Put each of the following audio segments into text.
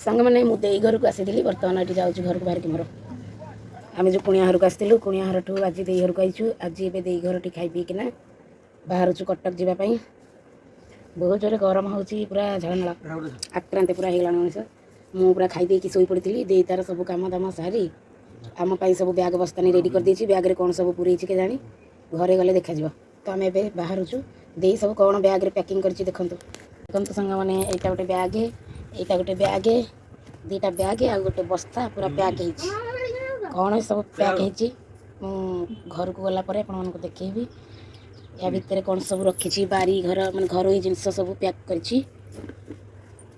ସାଙ୍ଗମାନେ, ମୁଁ ଦେଇ ଘରକୁ ଆସିଥିଲି। ବର୍ତ୍ତମାନ ଏଠି ଯାଉଛି ଘରକୁ ବାହାରିକି ମୋର। ଆମେ ଯେଉଁ କୁଣିଆ ଘରକୁ ଆସିଥିଲୁ, କୁଣିଆ ଘରଠୁ ଆଜି ଦେଇ ଘରକୁ ଆଇଛୁ। ଆଜି ଏବେ ଦେଇ ଘରଠି ଖାଇ ପିଇକିନା ବାହାରୁଛୁ କଟକ ଯିବା ପାଇଁ। ବହୁତ ଜୋରେ ଗରମ ହେଉଛି, ପୁରା ଝାଳନାଳ ଆକ୍ରାନ୍ତ ପୁରା ହେଇଗଲାଣି ମଣିଷ। ମୁଁ ପୁରା ଖାଇ ଦେଇକି ଶୋଇ ପଡ଼ିଥିଲି। ଦେଇ ତାର ସବୁ କାମ ଦାମ ସାରି ଆମ ପାଇଁ ସବୁ ବ୍ୟାଗ୍ ବସ୍ତାନି ରେଡ଼ି କରିଦେଇଛି। ବ୍ୟାଗ୍ରେ କ'ଣ ସବୁ ପୁରେଇଛି କେଜାଣି, ଘରେ ଗଲେ ଦେଖାଯିବ। ତ ଆମେ ଏବେ ବାହାରୁଛୁ। ଦେଇ ସବୁ କ'ଣ ବ୍ୟାଗ୍ରେ ପ୍ୟାକିଂ କରିଛି ଦେଖନ୍ତୁ। ଦେଖନ୍ତୁ ସାଙ୍ଗମାନେ, ଏଇଟା ଗୋଟେ ବ୍ୟାଗ୍, ଏଇଟା ଗୋଟେ ବ୍ୟାଗ୍, ଦୁଇଟା ବ୍ୟାଗ୍ ଆଉ ଗୋଟେ ବସ୍ତା ପୁରା ପ୍ୟାକ୍ ହେଇଛି। କ'ଣ ସବୁ ପ୍ୟାକ୍ ହେଇଛି, ମୁଁ ଘରକୁ ଗଲା ପରେ ଆପଣମାନଙ୍କୁ ଦେଖେଇବି। ୟା ଭିତରେ କ'ଣ ସବୁ ରଖିଛି, ବାରି ଘର ମାନେ ଘରୋଇ ଜିନିଷ ସବୁ ପ୍ୟାକ୍ କରିଛି।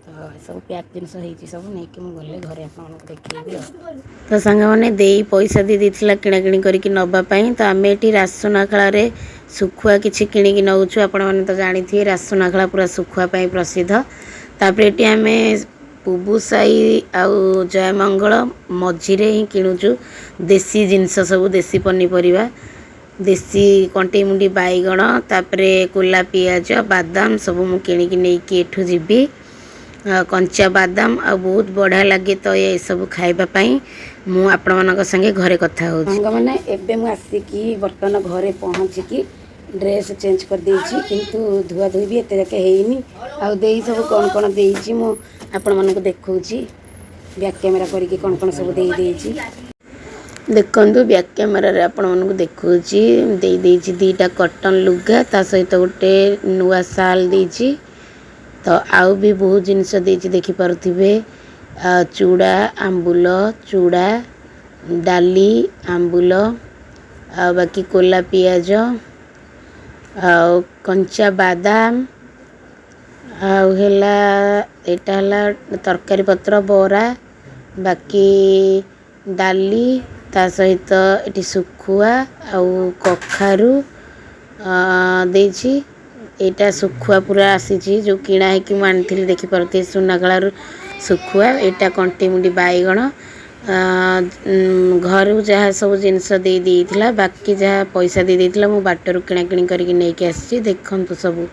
ତ ଏସବୁ ପ୍ୟାକ୍ ଜିନିଷ ହେଇଛି, ସବୁ ନେଇକି ମୁଁ ଗଲେ ଘରେ ଆପଣମାନଙ୍କୁ ଦେଖେଇବି। ଆଉ ତ ସାଙ୍ଗମାନେ, ଦେଇ ପଇସା ଦେଇ ଦେଇଥିଲା କିଣାକିଣି କରିକି ନେବା ପାଇଁ। ତ ଆମେ ଏଠି ରାସୁନାଖେଳାରେ ଶୁଖୁଆ କିଛି କିଣିକି ନେଉଛୁ। ଆପଣମାନେ ତ ଜାଣିଥିବେ, ରାସୁନାଖେଳା ପୁରା ଶୁଖୁଆ ପାଇଁ ପ୍ରସିଦ୍ଧ। ତାପରେ ଏଠି ଆମେ ପୁବୁସାହି ଆଉ ଜୟମଙ୍ଗଳ ମଝିରେ ହିଁ କିଣୁଛୁ ଦେଶୀ ଜିନିଷ ସବୁ, ଦେଶୀ ପନିପରିବା, ଦେଶୀ କଣ୍ଟେଇ ମୁଣ୍ଡି ବାଇଗଣ, ତାପରେ କୋଲା ପିଆଜ, ବାଦାମ ସବୁ ମୁଁ କିଣିକି ନେଇକି ଏଠୁ ଯିବି। କଞ୍ଚା ବାଦାମ ଆଉ ବହୁତ ବଢ଼ିଆ ଲାଗେ ତ ଏସବୁ ଖାଇବା ପାଇଁ। ମୁଁ ଆପଣମାନଙ୍କ ସାଙ୍ଗେ ଘରେ କଥା ହେଉଛି। ସାଙ୍ଗମାନେ, ଏବେ ମୁଁ ଆସିକି ବର୍ତ୍ତମାନ ଘରେ ପହଞ୍ଚିକି ଡ୍ରେସ୍ ଚେଞ୍ଜ କରିଦେଇଛି, କିନ୍ତୁ ଧୁଆ ଧୁଇ ବି ଏତେ ଯାକେ ହେଇନି। ଆଉ ଦେଇ ସବୁ କ'ଣ କ'ଣ ଦେଇଛି, ମୁଁ ଆପଣମାନଙ୍କୁ ଦେଖାଉଛି ବ୍ୟାକ୍ କ୍ୟାମେରା କରିକି, କ'ଣ କ'ଣ ସବୁ ଦେଇ ଦେଇଛି। ଦେଖନ୍ତୁ, ବ୍ୟାକ୍ କ୍ୟାମେରାରେ ଆପଣମାନଙ୍କୁ ଦେଖାଉଛି। ଦେଇ ଦେଇଛି ଦୁଇଟା କଟନ୍ ଲୁଗା, ତା ସହିତ ଗୋଟେ ନୂଆ ଶାଲ୍ ଦେଇଛି। ତ ଆଉ ବି ବହୁତ ଜିନିଷ ଦେଇଛି, ଦେଖିପାରୁଥିବେ। ଚୁଡ଼ା ଆମ୍ବୁଲ, ଚୁଡ଼ା, ଡାଲି, ଆମ୍ବୁଲ ଆଉ ବାକି କୋଲା ପିଆଜ ଆଉ କଞ୍ଚା ବାଦାମ। ଆଉ ହେଲା ଏଇଟା ହେଲା ତରକାରୀ ପତ୍ର, ବରା, ବାକି ଡାଲି, ତା ସହିତ ଏଠି ଶୁଖୁଆ ଆଉ କଖାରୁ ଦେଇଛି। ଏଇଟା ଶୁଖୁଆ ପୁରା ଆସିଛି, ଯେଉଁ କିଣା ହେଇକି ମୁଁ ଆଣିଥିଲି, ଦେଖିପାରୁଥିବେ, ସୁନାଖେଳାରୁ ଶୁଖୁଆ। ଏଇଟା କଣ୍ଟିମୁଣ୍ଡି ବାଇଗଣ। ଘରୁ ଯାହା ସବୁ ଜିନିଷ ଦେଇ ଦେଇଥିଲା, ବାକି ଯାହା ପଇସା ଦେଇ ଦେଇଥିଲା, ମୁଁ ବାଟରୁ କିଣାକିଣି କରିକି ନେଇକି ଆସିଛି। ଦେଖନ୍ତୁ ସବୁ।